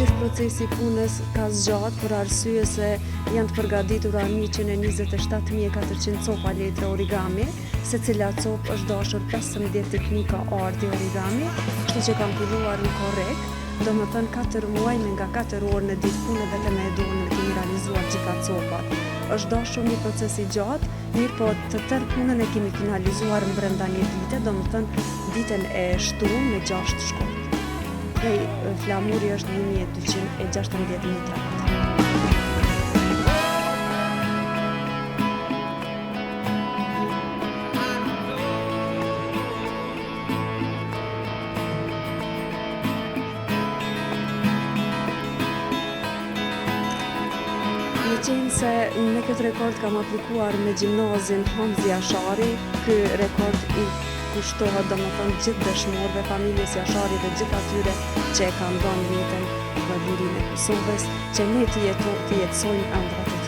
Gjithë procesi i punës ka zgjatë për arsye se janë të përgatitura 127.400 copa letre origami, secila copë është dashur 15 teknika arti origami, kështu që kam filluar në korrik, domethënë 4 muaj me nga 4 orë në ditë punë vetëm me dorën kemi realizuar gjitha copat. Është dashur një proces i gjatë, mirëpo të tërë punën e kemi finalizuar brenda një dite, domethënë ditën e shtunë me 6 shkurt. Prej flamuri është 1216 metra katror. Meqenëse me këtë rekord kam aplikuar me gjimnazin Hamzi Jashari, ky rekord i kushtohet domethënë gjithë dëshmorëve, familjes Jashari dhe gjithë atyre që e kanë dhënë jetën për lirinë e Kosovës, që ne të jeto, të jetësojmë ëndrrat e tyre.